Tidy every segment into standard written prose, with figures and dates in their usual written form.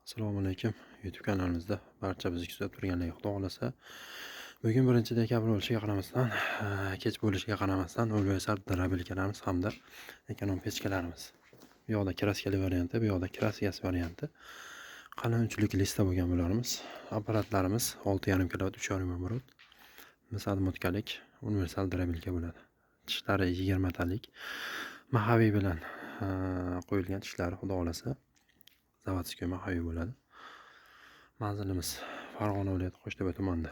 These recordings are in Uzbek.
Assalomu alaykum. YouTube kanalimizda barcha bizni kuzatib turganlarga xudo xolasa bugun 1-dekabr bo'lishiga qaramasdan, kech bo'lishiga qaramasdan universal drabelkalarimiz hamda ekonom pechkalarimiz. Bu yoqda kraskali varianti, bu yoqda kraskasiz varianti. Qalin uchlik lista bo'lgan bularimiz. Apparatlarimiz 6,5 kilovat 3,5 оборот. Mis admotkalik universal drabelka bo'ladi. Tishlari 20 talik. Mahaviy bilan qo'yilgan tishlari xudo xolasa zavodskiy mahaviy bo'ladi. Manzilimiz Farg'ona viloyati Qo'shtepa tumanida.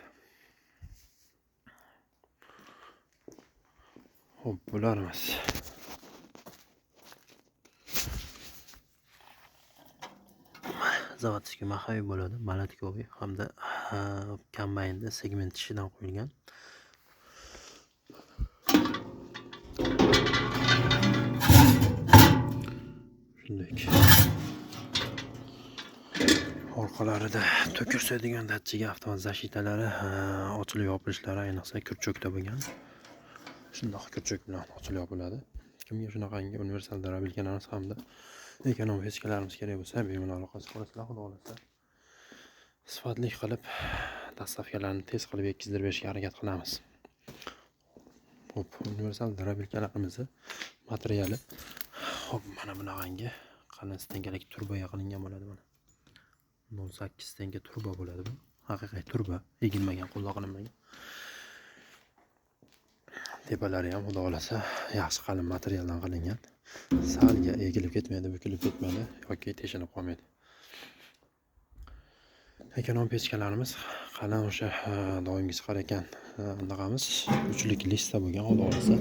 Xo'p, bularimiz zavodskiy mahaviy bo'ladi, malatkoviy hamda kombaynda segment tishidan qo'yilgan. Shunday. Orqalarida to'kirsa degan datchiga avtomat zashitalari ochilib yopilishlari ayniqsa kurchokda bo'lgan. Shundoq kurchok bilan ochilib yopiladi. Kimga shunaqangi universal drabelkalarimiz hamda ekonom pechkalarimiz kerak bo'lsa, bemalol aloqa qilasizlar, xudo xolasa. Sifatli qilib dastavkalarni tez qilib yetkazib berishga harakat qilamiz. Xo'p, universal drabelkalarimizni materiali xo'p, mana bunaqangi qalin stenkalik turbaga qilingan bo'ladi mana. 0.8 stenka turba bo'ladi bu. Haqiqiy turba, egilmagan, qo'lda qilinmagan. Tepalari ham xudo xolasa yaxshi qalin materialdan qilingan. Salga egilib ketmaydi, bukilib ketmaydi yoki teshilib qolmaydi. Ekonom pechkalarimiz qalin o'sha doimgi chiqar ekan anaqamiz uchlik lista bo'lgan, xudo xolasa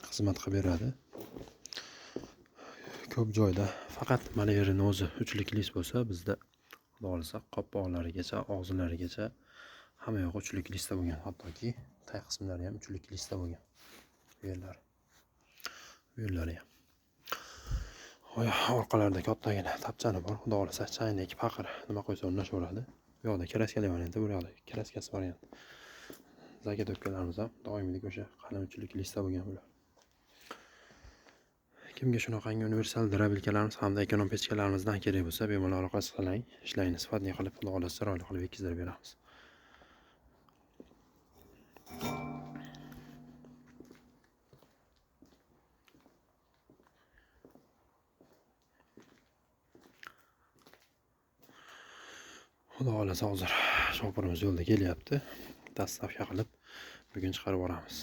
xizmat qilib beradi. Ko'p joyda faqat mana yerini o'zi uchlik list bo'lsa, bizda xudo xolasa qopqoqlarigacha, og'zilarigacha hamma yo'q uchlik lista bo'lgan. Hattoki tay qismlari ham uchlik lista bo'lgan. Bu yerlari. Bu yerlari ham. Orqalarida kattagina tapchani bor. Xudo xolasa chaynak, paqir nima qo'ysa o'rnashaveradi. Bu yoqda kraskali varianti, bu yoqda kraskasiz variant. Zagotovkalarimiz ham doimgidek o'sha qalin uchlik lista bo'lgan bular. Kimga shunaqangi universal drabelkalarimiz hamda ekonom pechkalarimizdan kerak bo'lsa, bemalol aloqa qiling. Ishlarni sifatli qilib, xudo xolasa chiroyli qilib yetkazib beramiz. Xudo xolasa hozir shopirimiz yo'lda kelyapti. Dastavka qilib bugun chiqarib yuboramiz.